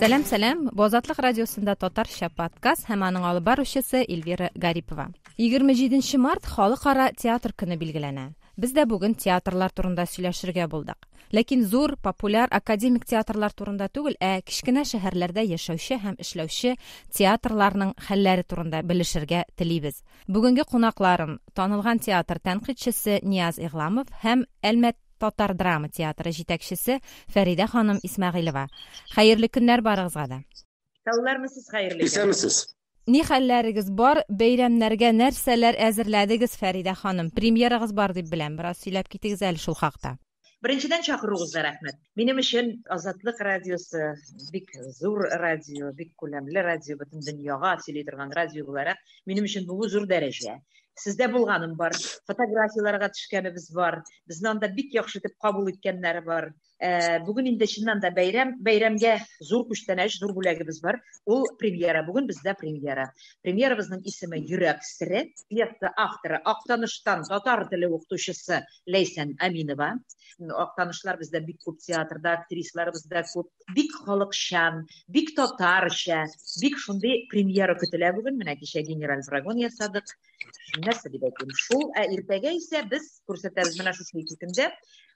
Сәлам, сәлам! Бу Азатлык радиосында татарча подкаст һәм аның алып баручысы Эльвира Гарипова. 27 март халыкара театр көне билгеләнә. Без дә бүген театрлар турында сөйләшергә булдык. Ләкин зур, популяр академик театрлар турында түгел, ә кечкенә шәһәрләрдә яшәүче һәм эшләүче театрларның хәлләре турында белешергә телибез. Бүгенге кунакларым танылган театр тәнкыйтьчесе Нияз Игъламов һәм Әлмәт татар драма театры җитәкчесе Фәридә ханым Исмәгыйлева. Хәерле көннәр барыгызга да. Саулармысыз, хәерле көн. Исәнмесез. Ни хәлләрегез бар, бәйрәмнәргә нәрсәләр әзерләдегез, Фәридә ханым? Премьерагыз бар дип беләм, бераз сөйләп китегез әле шул хакта. Беренчедән чакыруыгызга рәхмәт. Минем өчен Азатлык радиосы бик зур радио, бик күләмле радио, бөтен дөньяга сөйли торган радио буларак, минем өчен бу зур дәрәҗә. Сездә булганым бар, фотографияләргә төшкәнебез бар, безне анда бик яхшы итеп кабул иткәннәре бар. Бүген инде чыннан да бәйрәм, бәйрәмгә зур күчтәнәч, зур бүләгебез бар. Ул премьера. Бүген бездә премьера. Премьерабызның исеме Йөрәк сере. Пьеса авторы Актаныштан татар теле укытучысы Ләйсән Аминова. Актанышлар бездә бик күп театрда, актрисаларыбыз да күп. Бик халыкчан, бик татарча, бик шундый премьера көтелә бүген. Менә кичә генераль прогон ясадык. Нәрсә дип әйтим? Шул, ә иртәгә исә без күрсәтәбез менә шушы ике көндә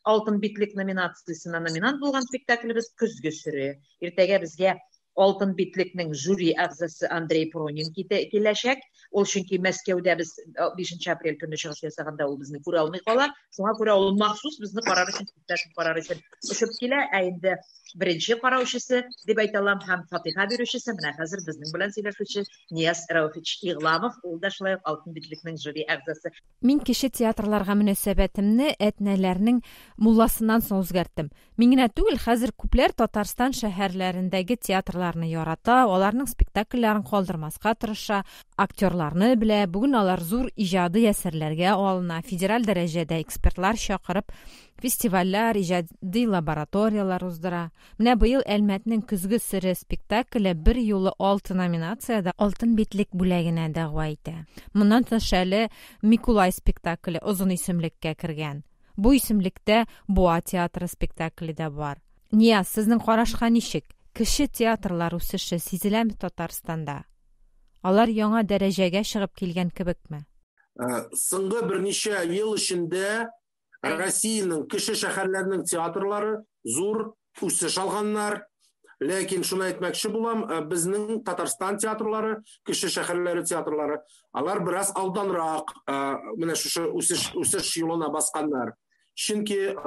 Алтын битлек номинациясенә номинант булган спектаклебез Көзге сөре. Иртәгә безгә Алтын битлекнең жюри әгъзасы Андрей Пронин киләчәк. Ул чөнки Мәскәүдә без 5 апрель көнне чыгыш ясаганда ул безне күрә алмый кала. Шуңа күрә ул махсус безне карар өчен, спектакль карар өчен очып килә. Ә инде беренче караучысы дип әйтә алам һәм фатиха бирүчесе менә хәзер безнең белән сөйләшүче Нияз Рәүфович Игъламов, ул да шулай ук Алтын битлекнең жюри әгъзасы. Мин кече театрларга мөнәсәбәтемне Әтнәләрнең мулласыннан соң үзгәрттем. Мин генә түгел, хәзер күпләр Татарстан шәһәрләрендәге театрларны ярата, аларның спектакльләрен калдырмаска тырыша, актерларны белә. Бүген алар зур иҗади әсәрләргә алына, федераль дәрәҗәдә экспертлар чакырып, фестивальләр, иҗади лабораторияләр уздыра. Менә быел Әлмәтнең Көзге сере спектакле бер юлы алты номинациядә Алтын битлек бүләгенә дәгъва итә. Моннан тыш әле Микулай спектакле озын исемлеккә кергән. Бу исемлектә Буа театры спектакле дә бар. Нияз, сезнең карашка ничек? Кече театрлар үсеше сизеләме Татарстанда? Алар яңа дәрәҗәгә чыгып килгән кебекме? Соңгы берничә ел эчендә Россиянең кече шәһәрләренең театрлары зур үсеш алганнар. Ләкин шуны әйтмәкче булам, безнең Татарстан театрлары, кече шәһәрләре театрлары, алар бераз алданрак менә шушы үсеш үсеш юлына басканнар. Чөнки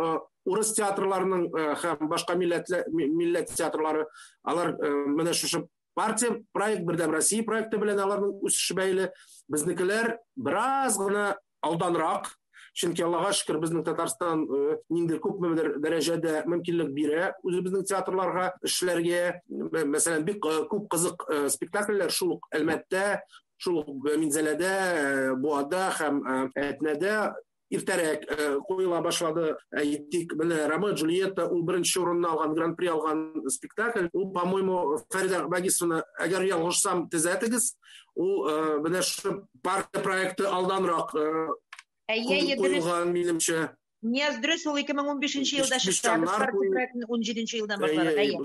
урыс театрларының һәм башка милләтле милләт театрлары, алар менә шушы партия проект Бердәм Россия проекты белән аларның үсеше бәйле. Безнекеләр бераз гына алданрак, чөнки Аллага шөкер, безнең Татарстан ниндидер күпмедер дәрәҗәдә мөмкинлек бирә үзебезнең театрларга эшләргә. Мәсәлән, бик күп кызык спектакльләр шул ук Әлмәттә, шул ук Минзәләдә, Буада һәм Әтнәдә иртәрәк куела башлады. Әйтик, менә Ромео Джульетта ул беренче урынны алган, гран-при алган спектакль. Ул, по-моему, Фәридә Багисовна, әгәр ялгышсам, төзәтегез. Ул менә шушы партия проекты алданрак куелган, минемчә. Нияз, дөрес, ул 2015 елда чыкты. Без партия проектын 17 елдан башладык. Әйе.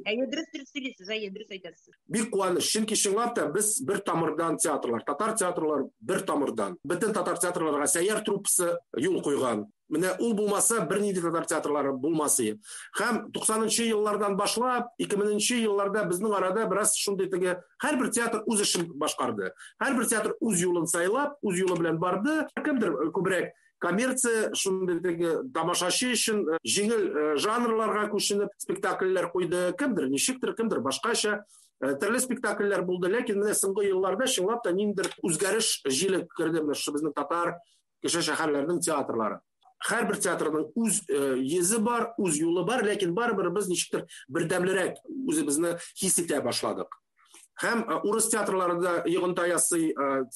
Әйе, дөрес, дөрес сөйлисез, әйе, дөрес әйтәсез. Бик куаныч, чөнки чынлап та без бер тамырдан театрлар, татар театрлар бер тамырдан. Бөтен татар театрларга Сәйяр труппасы юл куйган. Менә ул булмаса, бернинди татар театрлары булмас иде. Һәм 90-нчы еллардан башлап, 2000-нче елларда безнең арада бераз шундый теге һәрбер театр үз эшен башкарды. Һәрбер театр үз юлын сайлап, үз юлы белән барды. Кемдер күбрәк коммерция, шундый теге тамашачы өчен җиңел жанрларга күченеп спектакльләр куйды. Кемдер ничектер, кемдер башкача. Төрле спектакльләр булды, ләкин менә соңгы елларда чынлап та ниндидер үзгәреш җиле керде менә шушы безнең татар кече шәһәрләрнең театрлары. Һәрбер театрның үз йөзе бар, үз юлы бар, ләкин барыбер без ничектер бердәмлерәк үзебезне хис итә башладык. Һәм урыс театрлары да йогынты ясый,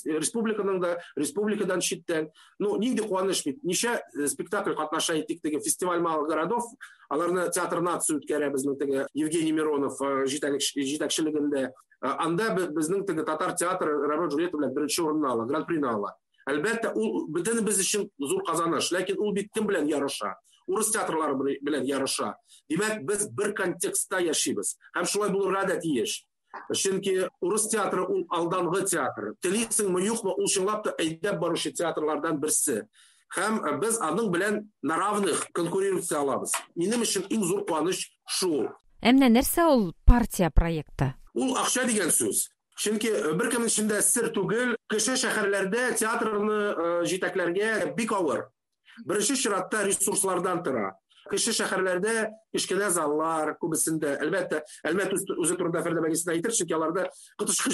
республиканың да, республикадан читтән. Ну, нинди куаныч бит. Ничә спектакль катнаша әйтик теге фестиваль малых городов, аларны театр нации үткәрә безнең теге Евгений Миронов җитәкчелегендә. Анда безнең теге татар театры Ромео Джульетта белән беренче урынны ала, гран-прины ала. Әлбәттә, ул бөтенебез өчен зур казаныш, ләкин ул бит кем белән ярыша? Урыс театрлары белән ярыша. Димәк, без бер контекстта яшибез. Һәм шулай булырга да тиеш. Чөнки урыс театры ул алдангы театр. Телисеңме, юкмы, ул чынлап та әйдәп баручы театрлардан берсе. Һәм без аның белән на равных конкурировать алабыз. Минем өчен иң зур куаныч шул. Ә менә нәрсә ул партия проекты? Ул акча дигән сүз. Чөнки беркемнең өчен дә сер түгел, кече шәһәрләрдә театрны җитәкләргә бик авыр. Беренче чиратта ресурслардан тора. Кече шәһәрләрдә кечкенә заллар күбесендә, әлбәттә, Әлмәт үзе турында Фәрдә Бәнисенә әйтер, чөнки аларда коточкыч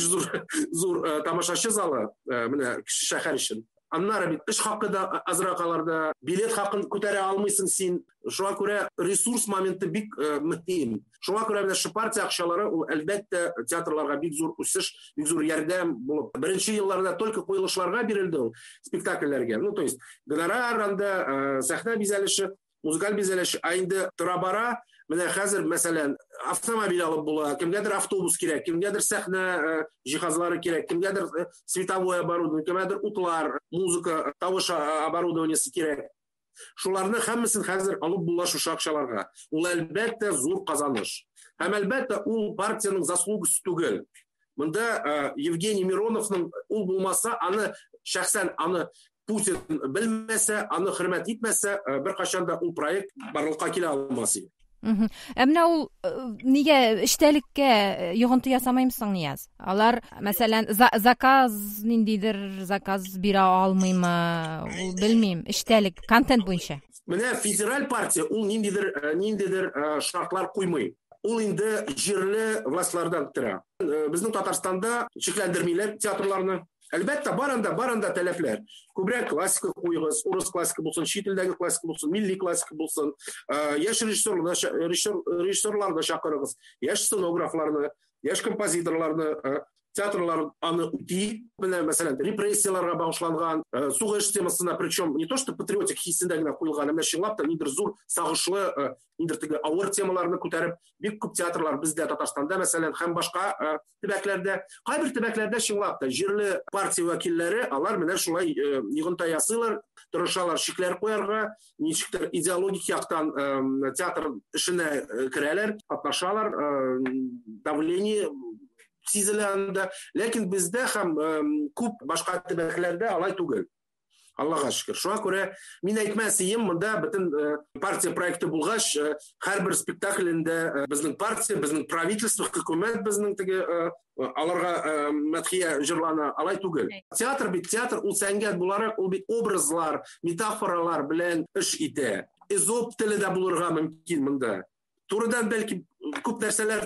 зур тамашачы залы, менә кече шәһәр өчен. Аннары бит эш хакы да азрак аларда, билет хакын күтәрә алмыйсың син. Шуңа күрә ресурс моменты бик мөһим. Шуңа күрә менә шул партия акчалары ул әлбәттә театрларга бик зур үсеш, бик зур ярдәм булып. Беренче елларда только куелышларга бирелде ул, спектакльләргә. Ну, то есть гонорар анда, сәхнә бизәлеше, музыкаль бизәлеше, ә инде тора-бара менә хәзер, мәсәлән, автомобиль алып була, кемгәдер автобус кирәк, кемгәдер сәхнә җиһазлары кирәк, кемгәдер световое оборудование, кемгәдер утлар, музыка, тавыш оборудованиесе кирәк. Шуларны һәммәсен хәзер алып була шушы акчаларга. Ул әлбәттә зур казаныш. Һәм әлбәттә ул партиянең заслугасы түгел. Монда Евгений Мироновның ул булмаса, аны шәхсән аны Путин белмәсә, аны хөрмәт итмәсә, беркайчан да ул проект барлыкка килә алмас иде. Ә менә ул нигә эчтәлеккә йогынты ясамыймы соң, Нияз? Алар, мәсәлән, заказ ниндидер заказ бирә алмыймы? Ул белмим, эчтәлек, контент буенча. Менә федераль партия ул ниндидер шартлар куймый. Ул инде җирле властьлардан тора. Безнең Татарстанда чикләндермиләр театрларны. Әлбәттә, барында таләпләр. Күбрәк классика куйгыз, урыс классика булсын, чит илдәге классика булсын, милли классика булсын. Яшь режиссерларны чакырыгыз, яшь сценографларны, яшь композиторларны, театрлар аны үти. Менә, мәсәлән, репрессияләргә багышланган, сугыш темасына, причем не то что патриотик хисендә генә куелган, ә менә чынлап та ниндидер зур сагышлы, ниндидер теге авыр темаларны күтәреп, бик күп театрлар бездә Татарстанда, мәсәлән, һәм башка төбәкләрдә, кайбер төбәкләрдә чынлап та җирле партия вәкилләре, алар менә шулай йогынты ясыйлар, тырышалар шикләр куярга, ничектер идеологик яктан театр эшенә керәләр, катнашалар, давление сизелә анда. Ләкин бездә һәм күп башка төбәкләрдә алай түгел. Аллаһка шөкер. Шуңа күрә мин әйтмәс идем, монда бөтен партия проекты булгач, һәрбер спектаклендә безнең партия, безнең правительство, хөкүмәт безнең теге аларга мәдхия җырлана, алай түгел. Театр бит, театр ул сәнгать буларак, ул бит образлар, метафоралар белән эш итә. Эзоп теле дә булырга мөмкин монда. Турыдан бәлки күп нәрсәләр,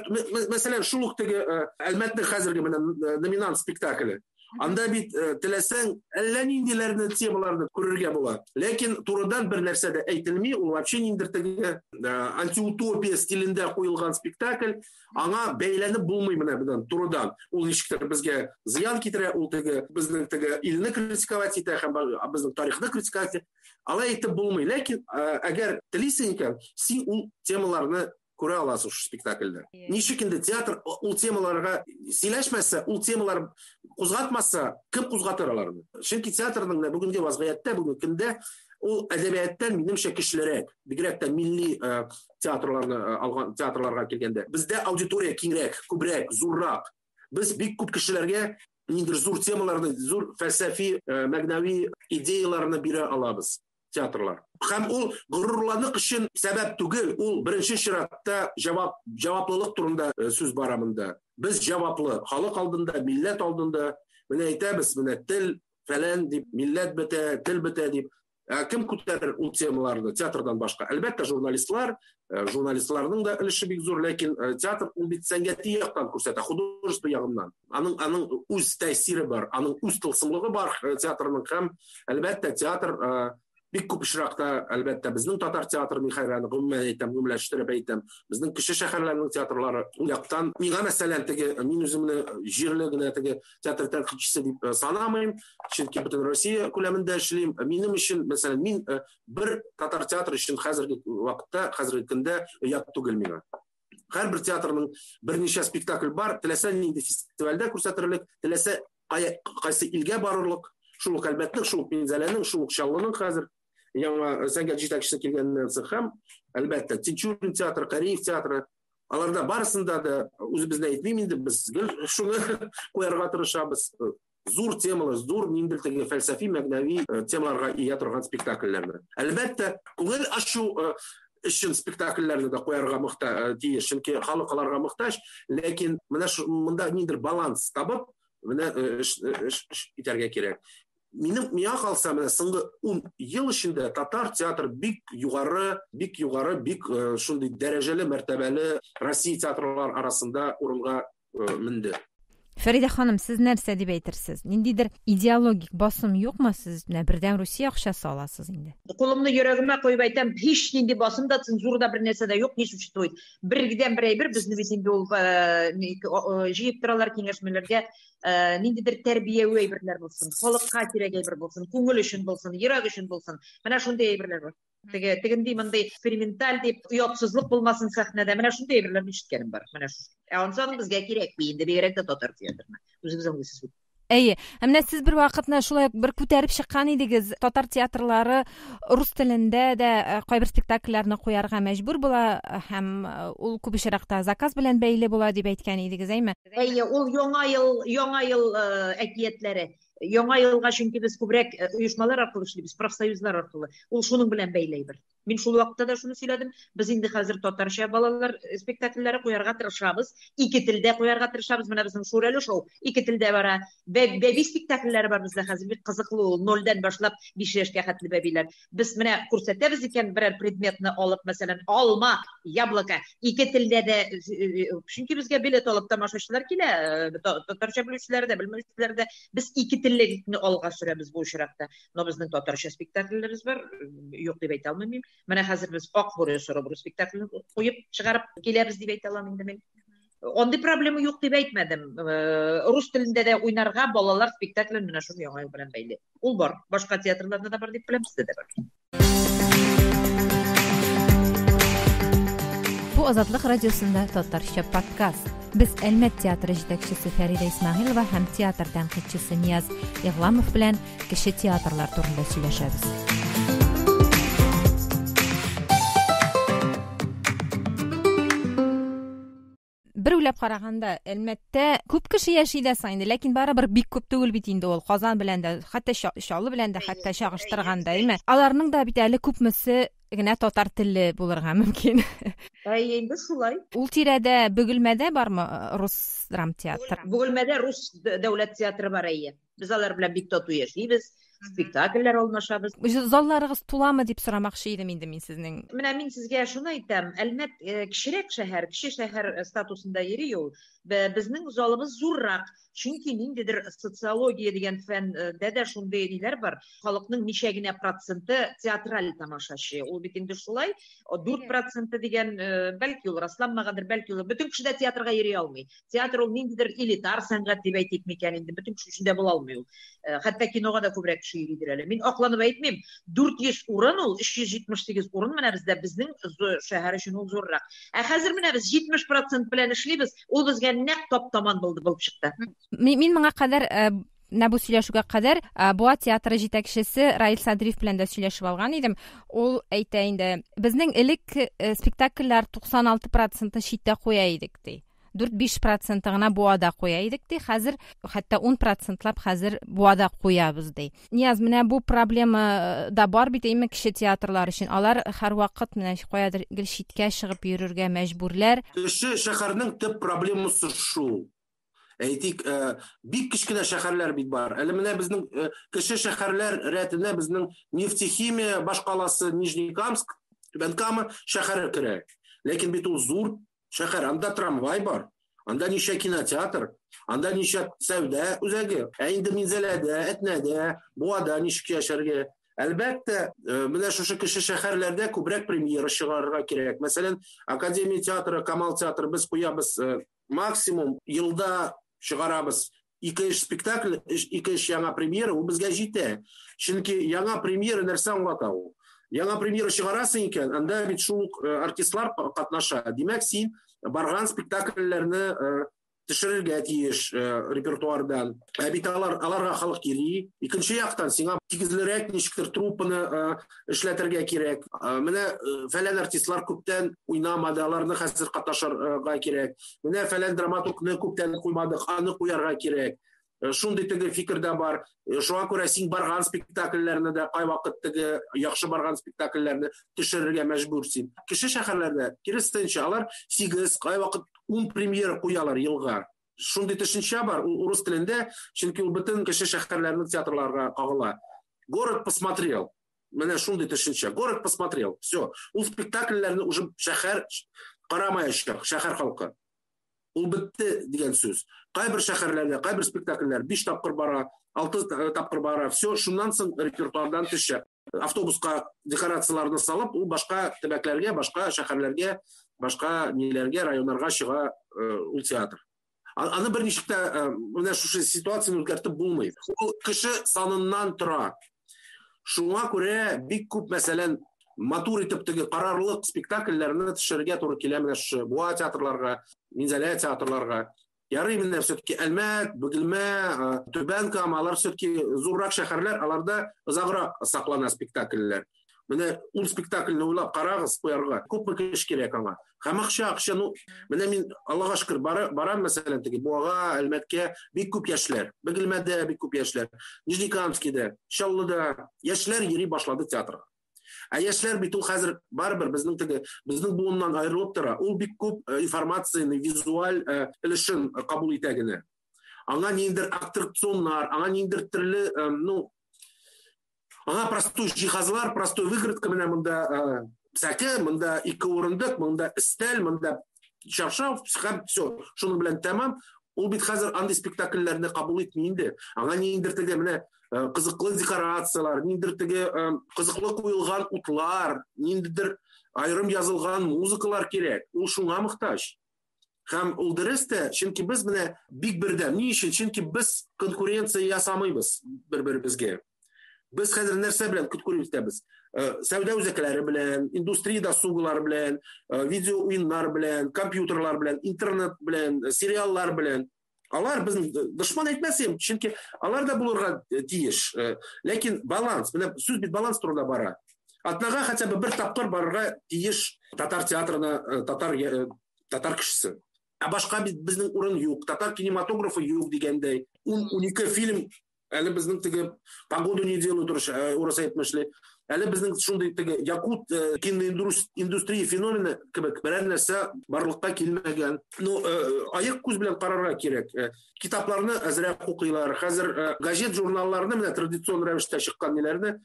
мәсәлән, шул ук теге Әлмәтнең хәзерге менә номинант спектакле. Анда бит теләсәң әллә ниндиләрне темаларны күрергә була. Ләкин турыдан бер нәрсә дә әйтелми, ул вообще ниндидер теге антиутопия стилендә куелган спектакль, аңа бәйләнеп булмый менә моннан турыдан. Ул ничектер безгә зыян китерә, ул теге безнең теге илне критиковать итә һәм безнең тарихны критиковать итә. Алай әйтеп булмый. Ләкин әгәр телисең икән, син ул темаларны күрә аласың шушы спектакльдә. Ничек инде театр ул темаларга сөйләшмәсә, ул темалар кузгатмаса, кем кузгатыр аларны? Чөнки театрның да бүгенге вазгыятьтә, бүгенге көндә ул әдәбияттан минемчә көчлерәк. Бигрәк тә милли театрларны алган театрларга килгәндә. Бездә аудитория киңрәк, күбрәк, зуррак. Без бик күп кешеләргә ниндидер зур темаларны, зур фәлсәфи, мәгънәви идеяларны бирә алабыз. Театрлар. Һәм ул горурланык өчен сәбәп түгел, ул беренче чиратта җаваплылык турында сүз бара монда. Без җаваплы халык алдында, милләт алдында. Менә әйтәбез, менә тел фәлән дип, милләт бетә, тел бетә дип. Ә кем күтәрер ул темаларны театрдан башка? Әлбәттә, журналистлар, журналистларның да өлеше бик зур, ләкин театр ул бит сәнгати яктан күрсәтә, художество ягыннан. Аның үз тәэсире бар, аның үз тылсымлыгы бар театрның һәм әлбәттә театр бик күп очракта, әлбәттә, безнең татар театры, мин хәйран, гомумән әйтәм, гомумләштереп әйтәм, безнең кече шәһәрләрнең театрлары ул яктан, миңа мәсәлән, теге, мин үземне җирле генә теге театр тәнкыйтьчесе дип санамыйм, чөнки бөтен Россия күләмендә эшлим. Минем өчен, мәсәлән, мин бер татар театры өчен хәзерге вакытта, хәзерге көндә оят түгел миңа. Һәрбер театрның берничә спектакль бар, теләсә нинди фестивальдә күрсәтерлек, теләсә кайсы илгә барырлык, шул ук Әлмәтнең, шул ук Минзәләнең, шул ук Чаллының хәзер. яңа сәнгать җитәкчесе килгәннән соң һәм, әлбәттә, Тинчурин театры, Кариев театры, аларда барысында да үзебезне әйтмим инде, без гел шуны куярга тырышабыз. Зур темалар, зур ниндидер теге фәлсәфи, мәгънәви темаларга ия торган спектакльләрне. Әлбәттә, күңел ачу өчен спектакльләрне дә куярга тиеш, чөнки халык аларга мохтаҗ, ләкин менә монда ниндидер баланс табып, менә эш итәргә кирәк. Минем миңа калса, менә соңгы 10 ел эчендә татар театры бик югары, бик югары, бик шундый дәрәҗәле, мәртәбәле Россия театрлар арасында урынга менде. Фәридә ханым, сез нәрсә дип әйтерсез? Ниндидер идеологик басым юкмы? Сез менә Бердәм Русия акчасы аласыз инде. Кулымны йөрәгемә куеп әйтәм, һич нинди басым да, цензура да бер нәрсә дә юк, не существует. Бердән бер әйбер безне бит инде ул җыеп торалар киңәшмәләргә, ниндидер тәрбияви әйберләр булсын, халыкка кирәк әйбер булсын, күңел өчен булсын, йөрәк өчен булсын. Менә шундый әйберләр бар. Теге тегенди мондый эксперименталь дип оятсызлык булмасын сәхнәдә. Менә шундый әйберләрне ишеткәнем бар. Менә шул. Ә ансы безгә кирәкми инде, бигрәк тә татар театрына. Үзегез аңлыйсыз бит. Әйе, ә менә сез бер вакытны шулай ук бер күтәреп чыккан идегез. Татар театрлары рус телендә дә кайбер спектакльләрне куярга мәҗбүр була һәм ул күп очракта заказ белән бәйле була дип әйткән идегез, әйме? Әйе, ул яңа ел, яңа ел әкиятләре. Яңа елга чөнки без күбрәк оешмалар аркылы эшлибез, профсоюзлар аркылы. Ул шуның белән бәйле әйбер. Мин шул вакытта да шуны сөйләдем. Без инде хәзер татарча балалар спектакльләре куярга тырышабыз. Ике телдә куярга тырышабыз. Менә безнең Шүрәле шоу ике телдә бара. Бәби спектакльләре бар бездә хәзер. Бик кызыклы ул. 0-дән башлап 5 яшькә хәтле бәбиләр. Без менә күрсәтәбез икән берәр предметны алып, мәсәлән, алма, яблоко, ике телдә дә, чөнки безгә билет алып тамашачылар килә, татарча белүчеләр дә, белмәүчеләр дә. Без ике теллелекне алга сөрәбез бу очракта. Но безнең татарча спектакльләребез бар, юк дип әйтә алмыйм мин. Менә хәзер без Ак бүре, соры бүре спектаклен куеп чыгарып киләбез дип әйтә алам инде мин. Андый проблема юк дип әйтмәдем. Рус телендә дә уйнарга балалар спектаклен менә шул яңа ел белән бәйле. Ул бар. Башка театрларда да бар дип беләм, бездә дә бар. Бу Азатлык радиосында татарча подкаст. Без Әлмәт театры җитәкчесе Фәридә Исмәгыйлова һәм театр тәнкыйтьчесе Нияз Игъламов белән кече театрлар турында сөйләшәбез. Бер уйлап караганда, Әлмәттә күп кеше яши дә соң инде, ләкин барыбер бик күп түгел бит инде ул. Казан белән дә, хәтта Чаллы белән дә хәтта чагыштырганда, әйме? Аларның да бит әле күпмесе генә татар телле булырга мөмкин. Әйе, инде шулай. Ул тирәдә Бөгелмәдә бармы рус драмтеатр? Бөгелмәдә рус дәүләт театры бар, әйе. Без алар белән бик тату яшибез, спектакльләр алмашабыз. Залларыгыз туламы дип сорамакчы идем инде мин сезнең. Менә мин сезгә шуны әйтәм, Әлмәт кечерәк шәһәр, кече шәһәр статусында йөри ул. Безнең залыбыз зуррак, чөнки ниндидер социология дигән фәндә дә шундый ниләр бар. Халыкның ничә генә проценты театраль тамашачы. Ул бит инде шулай, 4% дигән, бәлки ул расланмагандыр, бәлки ул бөтен кеше дә театрга йөри алмый. Театр ул ниндидер элитар сәнгать дип әйтик микән инде, бөтен кеше өчен дә була алмый ул. Хәтта кинога да күбрәк кеше йөридер әле. Мин акланып әйтмим, 400 урын ул, 378 урын менә бездә, безнең шәһәр өчен ул зуррак. Ә хәзер менә без 70% белән эшлибез, ул безгә нәкъ топ-таман булды булып чыкты. Мин моңа кадәр, менә бу сөйләшүгә кадәр, Буа театры җитәкчесе Раил Садриев белән дә сөйләшеп алган идем. Ул әйтә инде, безнең элек спектакльләр 96% читтә куя идек, ди. 4-5 проценты гына Буада куя идек, ди. Хәзер хәтта 10 процентлап хәзер Буада куябыз, ди. Нияз, менә бу проблема да бар бит, әйме, кече театрлар өчен. Алар һәрвакыт менә каядыр гел читкә чыгып йөрергә мәҗбүрләр. Кече шәһәрнең төп проблемасы шул. Әйтик, бик кечкенә шәһәрләр бит бар. Әле менә безнең кече шәһәрләр рәтенә безнең нефтехимия башкаласы Нижнекамск, Түбән Кама шәһәре керә. Ләкин бит ул зур шәһәр, анда трамвай бар, анда ничә кинотеатр, анда ничә сәүдә үзәге. Ә инде Минзәләдә, Әтнәдә, Буада ничек яшәргә? Әлбәттә, менә шушы кече шәһәрләрдә күбрәк премьера чыгарырга кирәк. Мәсәлән, Академия театры, Камал театры без куябыз, максимум елда чыгарабыз 2-3 спектакль, 2-3 яңа премьера, ул безгә җитә. Чөнки яңа премьера нәрсә аңлата ул? Яңа премьера чыгарасың икән, анда бит шул ук артистлар катнаша. Димәк, син барган спектакльләрне Төшерергә тиеш репертуардан. Ә бит аларга халык йөри. Икенче яктан сиңа тигезлерәк ничектер труппаны эшләтергә кирәк. Менә фәлән артистлар күптән уйнамады, аларны хәзер катнашырга кирәк. Менә фәлән драматургны күптән куймадык, аны куярга кирәк. Шундый теге фикер дә бар. Шуңа күрә син барган спектакльләрне дә кайвакыт теге яхшы барган спектакльләрне төшерергә мәҗбүр син. Кеше шәһәрләрдә киресенчә, алар 8, кайвакыт 10 премьера куялар елга. Шундый төшенчә бар, ул урыс телендә, чөнки ул бөтен кеше шәһәрләренең театрларга кагыла. Город посмотрел. Менә шундый төшенчә. Город посмотрел. Все. Ул спектакльләрне уже шәһәр карамаячак, шәһәр халкы. Ул бетте дигән сүз. Кайбер шәһәрләрдә, кайбер спектакльләр 5 тапкыр бара, 6 тапкыр бара. Все, шуннан соң репертуардан төшә. Автобуска декорацияләрне салып, ул башка төбәкләргә, башка шәһәрләргә, башка ниләргә, районнарга чыга ул театр. Аны берничек тә менә шушы ситуацияне үзгәртеп булмый. Ул кеше саныннан тора. Шуңа күрә бик күп, мәсәлән, матур итеп теге карарлык спектакльләрне төшерергә туры килә менә шушы Буа театрларга, Минзәлә театрларга. Ярый менә все-таки Әлмәт, Бөгелмә, Түбән Кама, алар все-таки зуррак шәһәрләр, аларда озаграк саклана спектакльләр. Менә ул спектакльне уйлап карагыз куярга, күпме кеше кирәк аңа. Һәм акча, ну, менә мин Аллага шөкер барам, мәсәлән, теге Буага, Әлмәткә бик күп яшьләр, Бөгелмәдә бик күп яшьләр, Нижнекамскида, Чаллыда яшьләр йөри башлады театрга. Ә яшьләр бит ул хәзер барыбер безнең теге безнең буыннан аерылып тора. Ул бик күп информацияне визуаль өлешен кабул итә генә. Аңа ниндидер аттракционнар, аңа ниндидер төрле, ну, аңа простой җиһазлар, простой выкрутка, менә монда сәке, монда ике урындык, монда өстәл, монда чаршау, һәм все, шуның белән тәмам. Ул бит хәзер андый спектакльләрне кабул итми инде. Аңа ниндидер теге менә кызыклы декорацияләр, ниндидер теге кызыклы куелган утлар, ниндидер аерым язылган музыкалар кирәк. Ул шуңа мохтаҗ. Һәм ул дөрес тә, чөнки без менә бик бердәм. Ни өчен? Чөнки без конкуренция ясамыйбыз бер-беребезгә. Без хәзер нәрсә белән конкурент итәбез? Сәүдә үзәкләре белән, индустрия досуглары белән, видео уеннар белән, компьютерлар белән, интернет белән, сериаллар белән. Алар безнең дошман әйтмәсем, чөнки алар да булырга тиеш. Ләкин баланс, менә сүз бит баланс турында бара. Атнага хотя бы бер тапкыр барырга тиеш татар театрына, татар кешесе. Ә башка бит безнең урын юк, татар кинематографы юк дигәндәй. 10-12 фильм әле безнең теге погоду не делают, урыс әйтмешли. Әле безнең шундый теге якут киноиндустрия феномены кебек берәр нәрсә барлыкка килмәгән. Ну, аяк күз белән карарга кирәк. Китапларны әзрәк укыйлар. Хәзер газет, журналларны менә традицион рәвештә чыккан ниләрне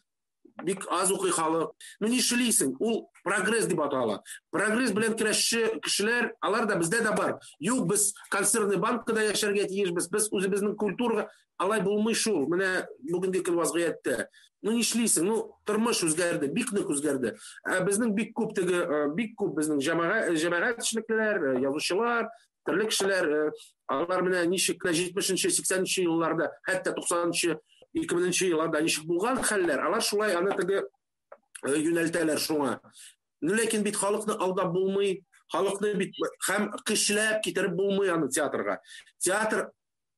бик аз укый халык. Ну, нишлисең? Ул прогресс дип атала. Прогресс белән көрәшче кешеләр, алар да бездә дә бар. Юк, без консервный банкада яшәргә тиешбез. Без үзебезнең культурага алай булмый шул. Менә бүгенге көн вазгыятьтә. Ну, нишлисең? Ну, тормыш үзгәрде, бик нык үзгәрде. Ә безнең бик күп теге, бик күп безнең җәмәгать эшлеклеләр, язучылар, төрле кешеләр, алар менә ничек кенә 70-нче, 80-нче елларда, хәтта 90-нчы, 2000-нче елларда ничек булган хәлләр, алар шулай аны теге юнәлтәләр шуңа. Ну, ләкин бит халыкны алдап булмый, халыкны бит һәм көчләп китереп булмый аны театрга. Театр,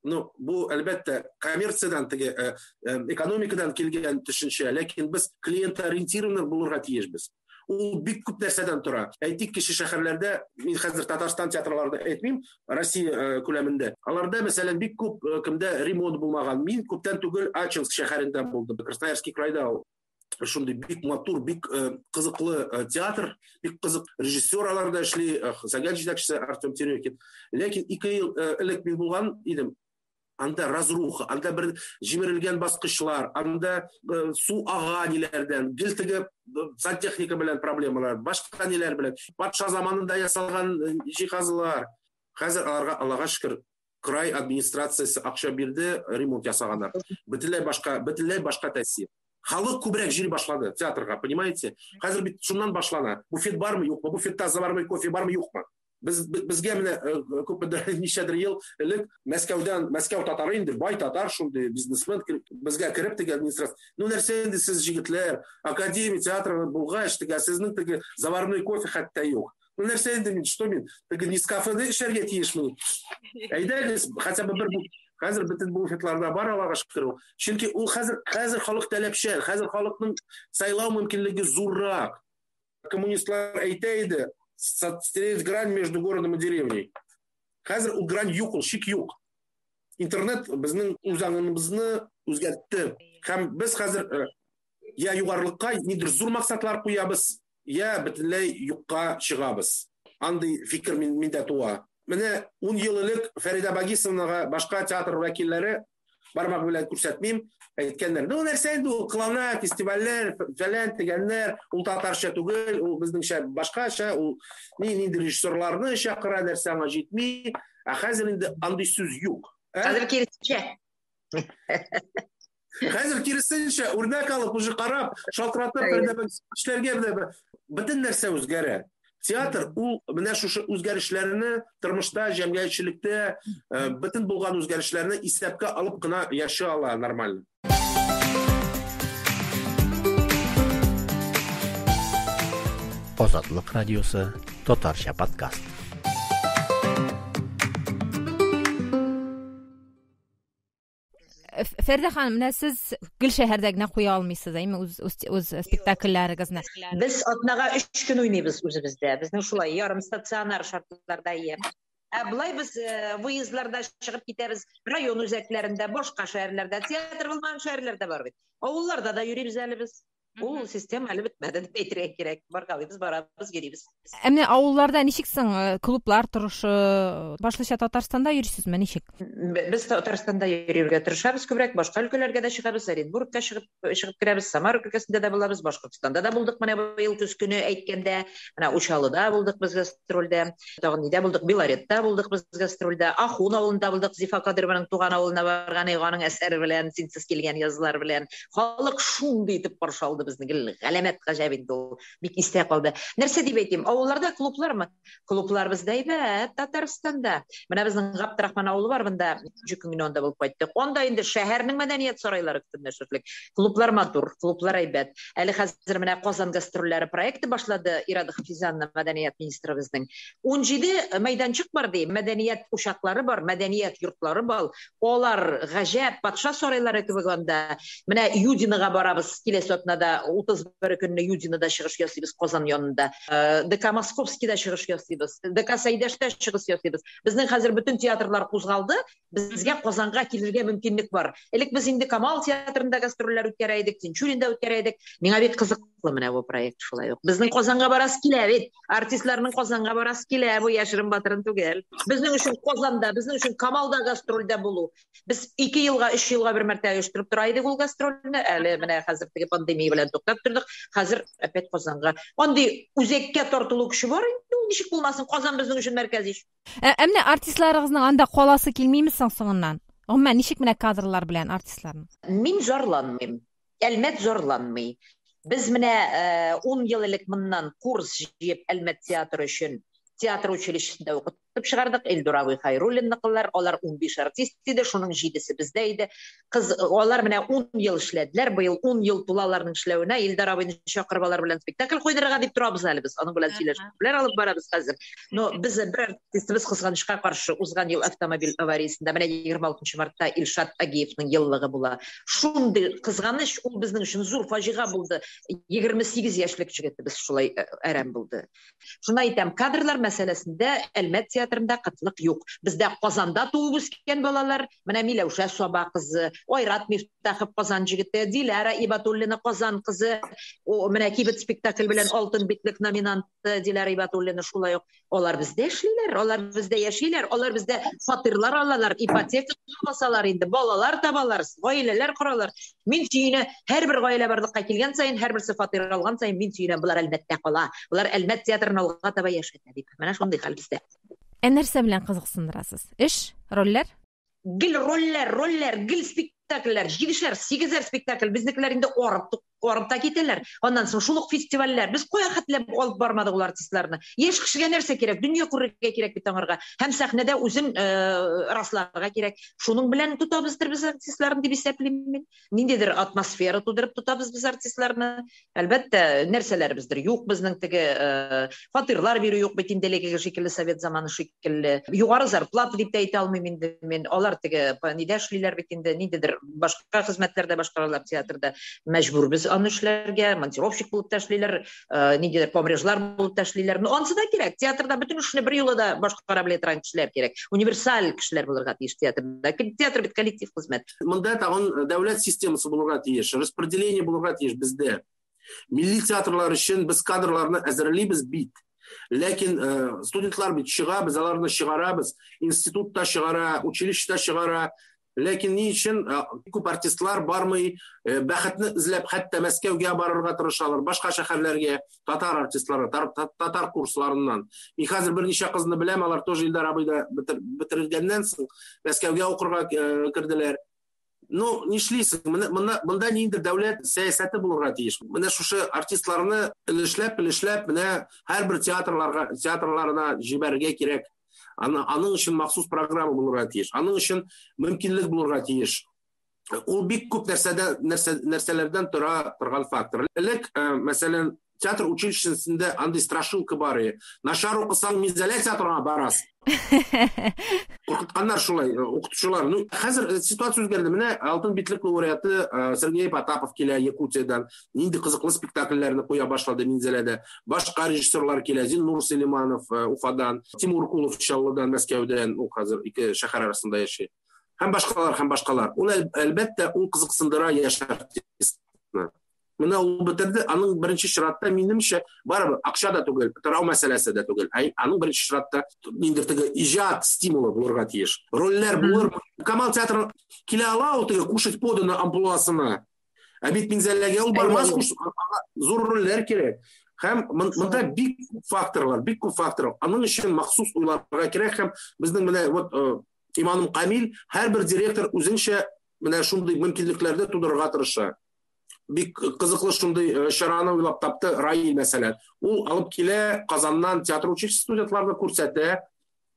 ну, бу әлбәттә коммерциядән теге экономикадан килгән төшенчә, ләкин без клиент-ориентированный булырга тиешбез. Ул бик күп нәрсәдән тора. Әйтик, кече шәһәрләрдә, мин хәзер Татарстан театрларында әйтмим, Россия күләмендә. Аларда, мәсәлән, бик күп кемдә ремонт булмаган. Мин күптән түгел Ачинск шәһәрендә булдым, Красноярский крайда ул. Шундый бик матур, бик кызыклы театр, бик кызык режиссер аларда эшли, сәнгать җитәкчесе Артем Терехин. Ләкин 2 ел элек мин булган идем. Анда разруха, анда бер җимерелгән баскычлар, анда су ага ниләрдән, гел теге сантехника белән проблемалар, башка ниләр белән, патша заманында ясалган җиһазлар. Хәзер аларга, Аллага шөкер, край администрациясе акча бирде, ремонт ясаганнар. Бөтенләй башка, бөтенләй башка тәэсир. Халык күбрәк җыри башлады театрга, понимаете? Хәзер бит шуннан башлана. Буфет бармы, юкмы? Буфетта заварной кофе бармы, юкмы? Безгә менә күпмедер ничәдер ел элек Мәскәүдән, Мәскәү татары инде, бай татар шундый бизнесмен безгә кереп теге администрация. Ну нәрсә инде сез җегетләр, академия театры булгач, теге сезнең теге заварной кофе хәтта юк. Ну, нәрсә инде мин, что мин, теге Нескафены эчәргә тиешмен. Әйдәгез, хотя бы бер хәзер бөтен буфетларда бар, Аллага шөкер. Чөнки ул хәзер халык таләпчән, хәзер халыкның сайлау мөмкинлеге зуррак. Коммунистлар әйтә иде, стереть грань между городом и деревней. Хәзер ул грань юк, ул чик юк. Интернет безнең үзаңыбызны үзгәртте. Һәм без хәзер я югарылыкка нидер зур максатлар куябыз, я бөтенләй юкка чыгабыз. Андый фикер миндә туа. Менә 10 ел элек Фәридә Багисовнага башка театр вәкилләре, бармак белән күрсәтмим, әйткәннәр. Ну, нәрсә инде ул кылана, фестивальләр, фәлән дигәннәр, ул татарча түгел, ул безнеңчә башкача, ул нинди режиссерларны чакыра, нәрсә аңа җитми. Ә хәзер инде андый сүз юк. Хәзер киресенчә. Хәзер киресенчә, үрнәк алып, уже карап, шалтыратып, Фәридә эшләргә бөтен нәрсә үзгәрә. Театр ул менә шушы үзгәрешләрне тормышта, җәмгыятьчелектә бөтен булган үзгәрешләрне исәпкә алып кына яши ала нормально. Азатлык радиосы татарча подкаст. Фәридә ханым, менә сез гел шәһәрдә генә куя алмыйсыз, әйме, үз спектакльләрегезне. Без атнага 3 көн уйныйбыз үзебездә. Безнең шулай ярым стационар шартларда ия. Ә болай без выездларда чыгып китәбез, район үзәкләрендә, башка шәһәрләрдә, театр булмаган шәһәрләрдә бар бит. Авылларда да йөрибез әле без. Ул система әле бетмәде дип әйтергә кирәк. Баргалыйбыз, барабыз, йөрибез. Ә менә авылларда ничек соң клублар торышы? Башлыча Татарстанда йөрисезме, ничек? Без Татарстанда йөрергә тырышабыз күбрәк, башка өлкәләргә дә чыгабыз, Оренбургка чыгып керәбез, Самара өлкәсендә дә булабыз, Башкортстанда да булдык менә быел көз көне әйткәндә, менә Учалыда булдык без гастрольдә, тагын нидә булдык, Белоретта булдык без гастрольдә, Ахун авылында булдык, Зифа Кадырованың туган авылына барган, аның әсәре белән, Синсез килгән язлар белән. Халык шундый итеп каршы алды безне, гел галәмәт гаҗәп инде ул, бик истә калды. Нәрсә дип әйтим, авылларда клублармы? Клублар бездә әйбәт, Татарстанда. Менә безнең Габдрахман авылы бар, монда өченче көн генә анда булып кайттык. Анда инде шәһәрнең мәдәният сарайлары көнләшерлек. Клублар матур, клублар әйбәт. Әле хәзер менә Казан гастрольләре проекты башлады Ирада Хафизанна мәдәният министры безнең. 17 мәйданчык бар ди, мәдәният учаклары бар, мәдәният йортлары бар. Алар гаҗәп патша сарайлары кебек анда. Менә Юдинога барабыз киләсе атнада, 31 көнне Юдинода чыгыш ясыйбыз Казан янында. ДК Московскийда чыгыш ясыйбыз, ДК Сәйдәштә чыгыш ясыйбыз. Безнең хәзер бөтен театрлар кузгалды, безгә Казанга килергә мөмкинлек бар. Элек без инде Камал театрында гастрольләр үткәрә идек, Тинчуринда үткәрә идек. Миңа бик кызыклы менә бу проект шулай ук. Безнең Казанга барасы килә бит. Артистларның Казанга барасы килә, бу яшерен батырын түгел. Безнең өчен Казанда, безнең өчен Камалда гастрольдә булу. Без 2 елга, 3 елга бер мәртәбә оештырып тора идек ул гастрольне. Әле менә хәзер теге пандемия белән туктап тордык. Хәзер опять Казанга. Андый үзәккә тартылу көче бар инде, ул ничек булмасын, Казан безнең өчен мәркәз ич. Ә менә артистларыгызның анда каласы килмиме соң соңыннан? Гомумән, ничек менә кадрлар белән артистларның? Мин зарланмыйм. Әлмәт зарланмый. Без менә 10 ел элек моннан курс җыеп Әлмәт театры өчен театр училищесында укытып чыгардык. Эльдур абый Хайруллинныкылар, алар 15 артист иде, шуның 7-се бездә иде. Кыз, алар менә 10 ел эшләделәр, быел 10 ел тула аларның эшләвенә. Илдар абыйны чакырып алар белән спектакль куйдырырга дип торабыз әле без. Аның белән сөйләшүләр алып барабыз хәзер. Но без бер артистыбыз кызганычка каршы узган ел автомобиль авариясендә, менә 26 мартта Илшат Агиевның еллыгы була. Шундый кызганыч, ул безнең өчен зур фаҗига булды. 28 яшьлек җегетебез шулай әрәм булды. Шуны әйтәм, кадрлар мәсьәләсендә Әлмәт театрында кытлык юк. Бездә Казанда туып үскән балалар, менә Миләүшә Саба кызы, Айрат Мифтахов Казан җегете, Диляра Ибатуллина Казан кызы, менә кибет спектакль белән Алтын битлек номинанты Диляра Ибатуллина шулай ук. Алар бездә эшлиләр, алар бездә яшиләр, алар бездә фатирлар алалар, ипотека алсалар инде, балалар табалар, гаиләләр коралар. Мин сөенә, һәрбер гаилә барлыкка килгән саен, һәрберсе фатир алган саен мин сөенәм, булар Әлмәттә кала, булар Әлмәт театрын алга таба яшәтә дип. Менә шундый хәл бездә. Ә нәрсә белән кызыксындырасыз? Эш, рольләр? Гел рольләр, рольләр, гел спектакльләр, 7-шәр, 8-әр спектакль. Безнекеләр инде арып Арып та китәләр. Аннан соң шул ук фестивальләр. Без кая хәтләп алып бармадык ул артистларны. Яшь кешегә нәрсә кирәк? Дөнья күрергә кирәк бит аңарга. Һәм сәхнәдә үзен расларга кирәк. Шуның белән тотабыздыр без артистларны дип исәплим мин. Ниндидер атмосфера тудырып тотабыз без артистларны. Әлбәттә, нәрсәләребездер юк безнең теге фатирлар бирү юк бит инде элеккеге шикелле, совет заманы шикелле. Югары зарплата дип тә әйтә алмыйм инде мин. Алар теге нидә эшлиләр бит инде, ниндидер башка хезмәтләрдә башкаралар театрда. Мәҗбүрбез аны эшләргә, монтировщик булып та эшлиләр, ниндидер помрежлар булып та эшлиләр. Но ансы да кирәк. Театрда бөтен эшне бер юлы да башкара белә торган кешеләр кирәк. Универсаль кешеләр булырга тиеш театрда. Театр бит коллектив хезмәт. Монда тагын дәүләт системасы булырга тиеш, распределение булырга тиеш бездә. Милли театрлар өчен без кадрларны әзерлибез бит. Ләкин студентлар бит чыга, без аларны чыгарабыз. Институтта чыгара, училищеда чыгара. Ләкин ни өчен күп артистлар бармый, бәхетне эзләп хәтта Мәскәүгә барырга тырышалар, башка шәһәрләргә, татар артистлары, татар курсларыннан. Мин хәзер берничә кызны беләм, алар тоже Илдар абыйда бетерелгәннән соң Мәскәүгә укырга керделәр. Ну, нишлисең? Монда ниндидер дәүләт сәясәте булырга тиеш. Менә шушы артистларны өлешләп, менә һәрбер театрларына җибәрергә кирәк. Аның өчен махсус программа булырга тиеш. Аның өчен мөмкинлек булырга тиеш. Ул бик күп нәрсәләрдән тора торган фактор. Элек, мәсәлән, театр училищесендә андый страшилка бар иде. Начар укысаң, Минзәлә театрына барасың. Куркытканнар шулай, укытучылар. Ну, хәзер ситуация үзгәрде. Менә Алтын битлек лауреаты Сергей Потапов килә Якутиядән. Нинди кызыклы спектакльләрне куя башлады Минзәләдә. Башка режиссерлар килә. Зиннур Селиманов Уфадан, Тимур Кулов Чаллыдан, Мәскәүдән, ул хәзер ике шәһәр арасында яши. Һәм башкалар, һәм башкалар. Ул әлбәттә, ул кызыксындыра яшь артистны. Менә ул бетерде, аның беренче чиратта, минемчә, барыбер акча да түгел, торау мәсьәләсе дә түгел. Әй, аның беренче чиратта ниндидер теге иҗат стимулы булырга тиеш. Рольләр булыр. Камал театры килә ала ул теге кушать подано амплуасына. Ә бит Минзәләгә ул бармас, зур рольләр кирәк. Һәм монда бик күп факторлар, бик күп факторлар. Аның өчен махсус уйларга кирәк һәм безнең менә вот иманым камил, һәрбер директор үзенчә менә шундый мөмкинлекләрне тудырырга тырыша. Бик кызыклы шундый чараны уйлап тапты Раил мәсәлән. Ул алып килә Казаннан театр училищесы студентларны күрсәтә.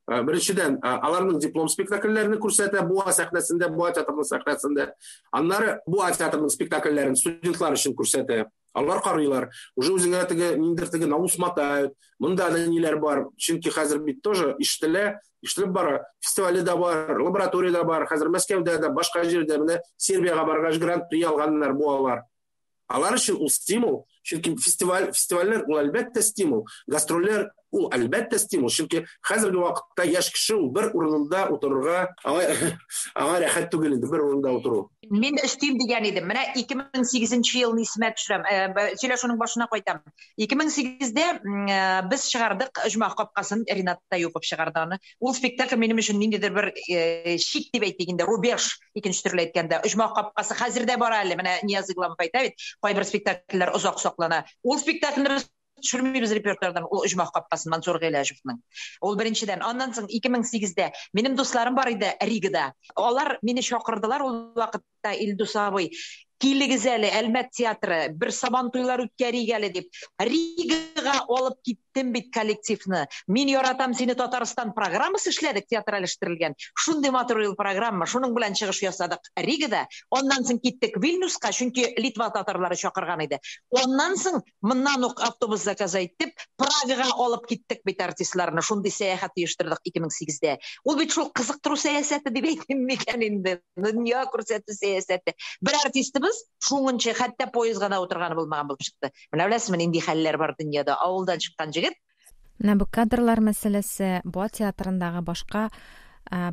Беренчедән, аларның диплом спектакльләрен күрсәтә Буа сәхнәсендә, Буа театрының сәхнәсендә. Аннары Буа театрының спектакльләрен студентлар өчен күрсәтә. Алар карыйлар. Уже үзеңә теге ниндидер теге наус матают. Монда да ниләр бар. Чөнки хәзер бит тоже ишетелә, ишетелеп бара. Фестивале дә бар, лаборатория дә бар. Хәзер Мәскәүдә дә, башка җирдә, менә Сербиягә баргач гран-при алганнар буалар. Алар өчен ул стимул, чөнки фестивальләр ул әлбәттә стимул, гастрольләр ул әлбәттә стимул, чөнки хәзерге вакытта яшь кеше ул бер урында утырырга, аңа рәхәт түгел инде бер урында утыру. Мин өстим дигән идем. Менә 2008 елны исемә төшерәм. Сөйләшүнең башына кайтам. 2008-дә без чыгардык Оҗмах капкасын, Ринат Таюпов чыгарды аны. Ул спектакль минем өчен ниндидер бер чик дип әйтик инде, рубеж, икенче төрле әйткәндә. Оҗмах капкасы хәзер дә бар әле. Менә Нияз Игламов әйтә бит, кайбер спектакльләр озак саклана. Ул спектакльне без төшермибез репертуардан, ул Оҗмах капкасын Мансур Гыйләҗевның. Ул беренчедән. Аннан соң 2008-дә минем дусларым бар иде Ригада. Алар мине чакырдылар ул вакытта, Илдус абый, килегез әле, Әлмәт театры, бер сабан туйлар үткәрик әле дип. Ригага алып киттем бит коллективны. Мин яратам сине Татарстан программасы эшләдек, театральләштерелгән. Шундый матур ел программа, шуның белән чыгыш ясадык Ригада. Аннан соң киттек Вильнюска, чөнки Литва татарлары чакырган иде. Аннан соң моннан ук автобус заказ итеп, Прагага алып киттек бит артистларны. Шундый сәяхәт оештырдык 2008-дә. Ул бит шул кызыктыру сәясәте дип әйтим микән инде? Дөнья күрсәтү сәясәте. Бер артистыбыз шуңынчы хәтта поездга да утырганы булмаган булып чыкты. Менә беләсезме, нинди хәлләр бар дөньяда? Авылдан чыккан җегет. Менә бу кадрлар мәсьәләсе, Буа театрындагы башка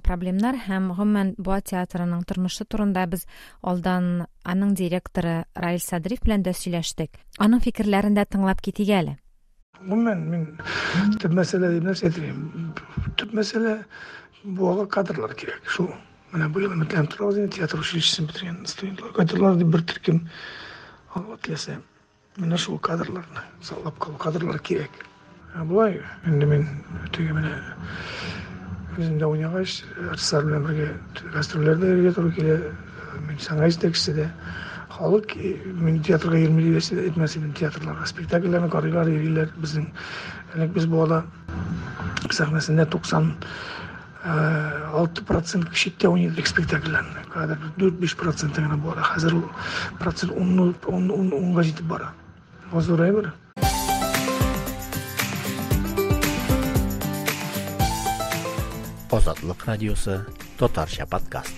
проблемнар һәм гомумән Буа театрының тормышы турында без алдан аның директоры Раил Садриев белән дә сөйләштек. Аның фикерләрен дә тыңлап китик әле. Гомумән, мин төп мәсьәлә дип нәрсә әйтер? Төп мәсьәлә Буага кадрлар кирәк. Шул менә быел өметләнеп торабыз инде, театр училищесын бетергән студентлар кайтырлар дип бер төркем. Алла теләсә, менә шул кадрларны саклап калу, кадрлар кирәк. Ә болай инде мин теге менә үзем дә уйнагач, артистлар белән бергә гастрольләрдә йөрергә туры килә. Мин сәнгать җитәкчесе дә. Халык мин театрга йөрми дип әйтмәс идем, театрларга спектакльләрне карыйлар, йөриләр. Безнең элек без Буада сәхнәсендә 96 процент читтә уйный идек спектакльләрне. Хәзер 4-5 проценты гына Буада. Хәзер ул процент 10-10-10-га җитеп бара. Бу зур әйбер. Азатлык радиосы татарча подкаст.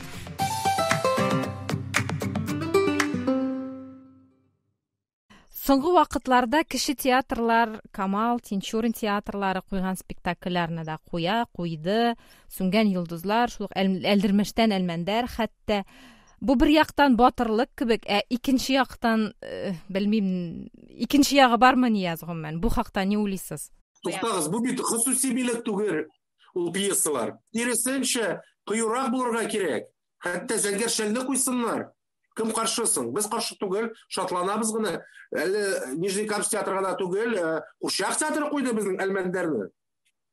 Соңгы вакытларда кече театрлар, Камал, Тинчурин театрлары куйган спектакльләрне дә куя, куйды. Сүнгән йолдызлар, шул ук Әлдермештән Әлмәндәр хәтта. Бу бер яктан батырлык кебек, ә икенче яктан, белмим, икенче ягы бармы, Нияз, гомумән? Бу хакта ни уйлыйсыз? Туктагыз, бу бит хосуси милек түгел ул пьесалар. Киресенчә, кыюрак булырга кирәк. Хәтта зәңгәр шәлне куйсыннар. Кем каршы соң? Без каршы түгел, шатланабыз гына. Әле Нижнекамск театры гына түгел, Курчак театры куйды безнең Әлмәндәрне.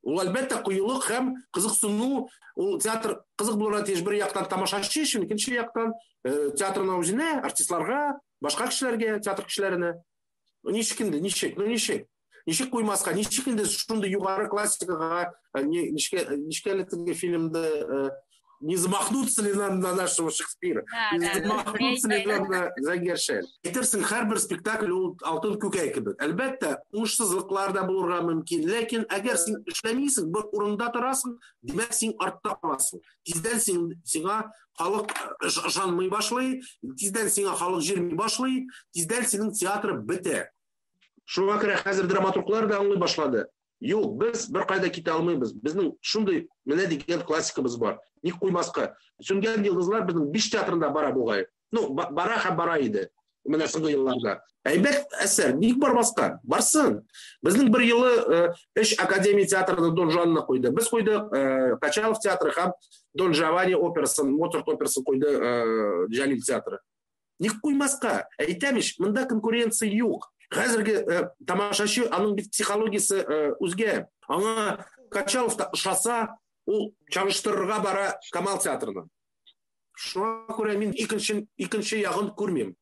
Ул әлбәттә кыюлык һәм кызыксыну, ул театр кызык булырга тиеш бер яктан тамашачы өчен, икенче яктан театрның үзенә, артистларга, башка кешеләргә, театр кешеләренә. Ну, ничек инде, ничек, ну ничек? Ничек куймаска, ничек инде шундый югары классикага, ничек әле теге фильмда, не замахнуться ли нам на нашего Шекспира? Не замахнуться ли нам на Зәңгәр шәл? Әйтерсең, һәрбер спектакль ул алтын күкәй кебек. Әлбәттә, уңышсызлыклар да булырга мөмкин, ләкин әгәр син эшләмисең, бер урында торасың, димәк, син артта каласың. Тиздән сиңа халык ышанмый башлый, тиздән сиңа халык җирми башлый, тиздән синең театр бетә. Шуңа күрә хәзер драматурглар да аңлый башлады. Юк, без бер кайда китә алмыйбыз. Безнең шундый менә дигән классикабыз бар. Ник куймаска? Сүнгән йолдызлар безнең 5 театрында бара бугай. Ну, бара һәм бара иде. Менә соңгы елларда. Әйбәт әсәр, ник бармаска? Барсын. Безнең бер елы 3 академия театрында Дон Жуанны куйды. Без куйдык Качалов театры һәм Дон Джованни операсын, Моцарт операсын куйды Җәлил театры. Ник куймаска? Әйтәм ич, монда конкуренция юк. Хәзерге тамашачы, аның бит психологиясе үзгә. Аңа Качалов та ошаса, ул чагыштырырга бара Камал театрына. Шуңа күрә мин икенче ягын күрмим.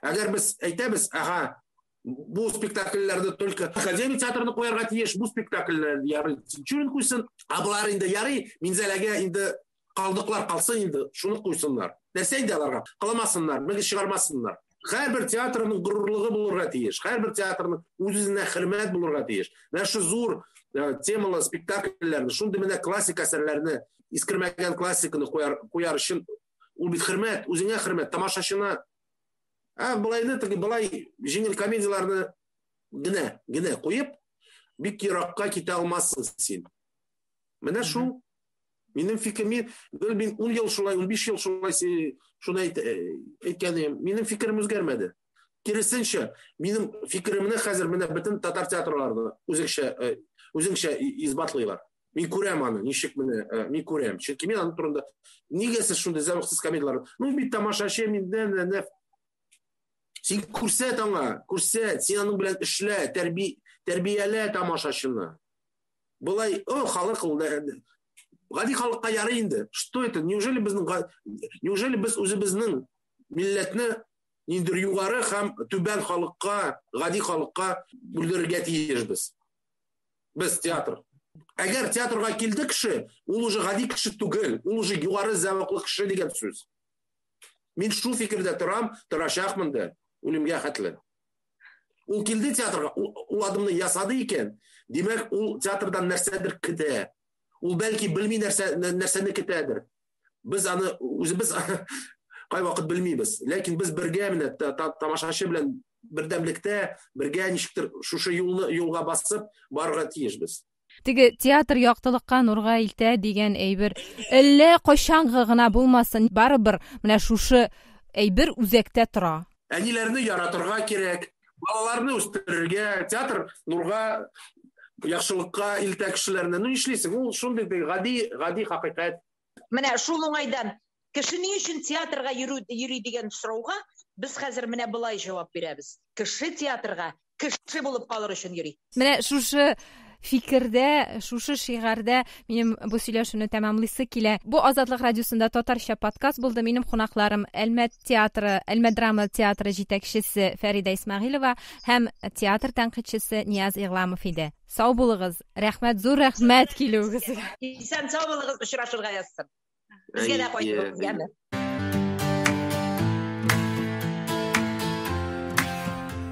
Әгәр без әйтәбез, ага, бу спектакльләрне только Академия театрына куярга тиеш, бу спектакльләр ярый Тинчурин куйсын, ә болар инде ярый, Минзәләгә инде калдыклар калсын инде, шуны куйсыннар. Нәрсә инде аларга? Кыламасыннар, бер чыгармасыннар. Һәрбер театрның горурлыгы булырга тиеш, һәрбер театрның үз-үзенә хөрмәт булырга тиеш. Менә шу зур темалы спектакльләрне, шундый менә классик әсәрләрне, искермәгән классиканы куяр өчен ул бит хөрмәт, үзеңә хөрмәт, тамашачына. Ә болайны теге болай җиңел комедияләрне генә куеп, бик еракка китә алмассың син. Менә шул минем фикерем, мин 10 ел шулай, 15 ел шулай шуны әйткәнем, минем фикерем үзгәрмәде. Киресенчә, минем фикеремне хәзер менә бөтен татар театрларында үзеңчә исбатлыйлар. Мин күрәм аны, ничек менә, мин күрәм. Чөнки мин аның турында нигә сез шундый зәвыксыз комедияләр? Ну, бит тамашачы мин дә, дә, дә. Син күрсәт аңа, күрсәт, син аның белән эшлә, тәрбиялә тамашачыны. Болай, о, халык ул, да, да. Гади халыкка ярый инде. Что это? Неужели без үзебезнең милләтне ниндидер югары һәм түбән халыкка, гади халыкка бүлдерергә тиешбез? Без театр. Әгәр театрга килде кеше, ул уже гади кеше түгел, ул уже югары зәвыклы кеше дигән сүз. Мин шул фикердә торам, торачакмын да, үлемгә хәтле. Ул килде театрга, ул адымны ясады икән, димәк, ул театрдан нәрсәдер көтә. Ул бәлки белми нәрсәне көтәдер. Без аны үзебез кайвакыт белмибез. Ләкин без бергә менә тамашачы белән бердәмлектә, бергә ничектер шушы юлга басып барырга тиешбез. Теге театр яктылыкка, нурга илтә дигән әйбер әллә кайчангы гына булмасын, барыбер менә шушы әйбер үзәктә тора. Әниләрне яратырга кирәк, балаларны үстерергә, театр нурга, яхшылыкка илтә кешеләрне. Ну нишлисең? Ул шундый бер гади хакыйкать. Менә шул уңайдан кеше ни өчен театрга йөри дигән сорауга без хәзер менә болай җавап бирәбез. Кеше театрга кеше булып калыр өчен йөри. Менә шушы Фикердә, шушы шигарьдә минем бу сөйләшүне тәмамлыйсы килә. Бу Азатлык радиосында татарча подкаст булды. Минем кунакларым Әлмәт театры, Әлмәт драма театры җитәкчесе Фәридә Исмәгыйлова һәм театр тәнкыйтьчесе Нияз Игъламов иде. Сау булыгыз. Рәхмәт, зур рәхмәт килүегезгә. Исән сау булыгыз, очрашырга язсын. Безгә дә кайтыгыз, яме.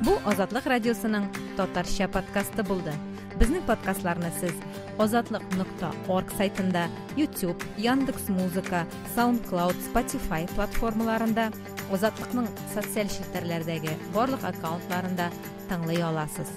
Бу Азатлык радиосының татарча подкасты булды. Безнең подкастларны сез азатлык.орг сайтында, YouTube, Яндекс Музыка, SoundCloud, Spotify платформаларында, Азатлыкның социаль челтәрләрдәге барлык аккаунтларында тыңлый аласыз.